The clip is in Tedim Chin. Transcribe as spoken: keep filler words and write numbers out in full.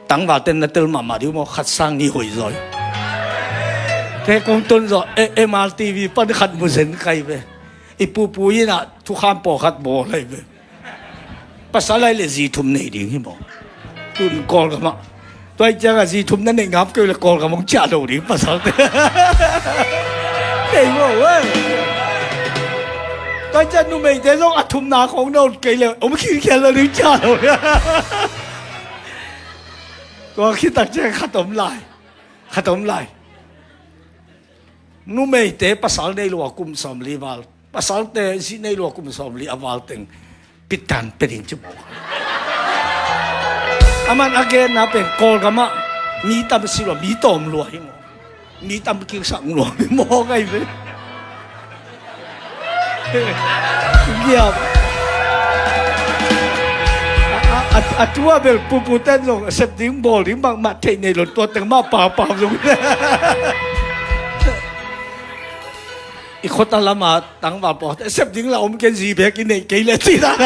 Tangval ten na tel mahmah ding maw, khat sang nih hoih zaw. Kei kong tun zawh, e, M R T V pan khat mu zen kai ve. I pupu in ah thukham pawlkhat bawl lai ve. Pasal lai le zi thum nei ding hi maw. Tun Kawlgam ah. Tua hi ciangah zi thum na neih ngam kei uh le Kawlgam hong ciah lo ding pasalte. Kei maw, weh. Tua hi ciang numeite zong a thumna khong na ut kei le om khilkhial lo ding ciah lo. Tua khit tak ciang khat om lai. Khat om lai. Numeite pasal nei lua kum sawmli val. Pasalte zi nei lua kum sawmli a val teng. Pitan pe ding ci maw. Aman a genna pen Kawlgam ah mi tam si lua, mi tawm lua hi maw. Mi tam kilsak lua hi maw ngai ve. Giam. A, a, a, a tua bel pupu ten zong sep ding bawl ding bangmah theih nei lo, tua teng mah paupau zong. I khuata lamah tangval pawh sep ding la om ken zi bek i neih kei le ci dan.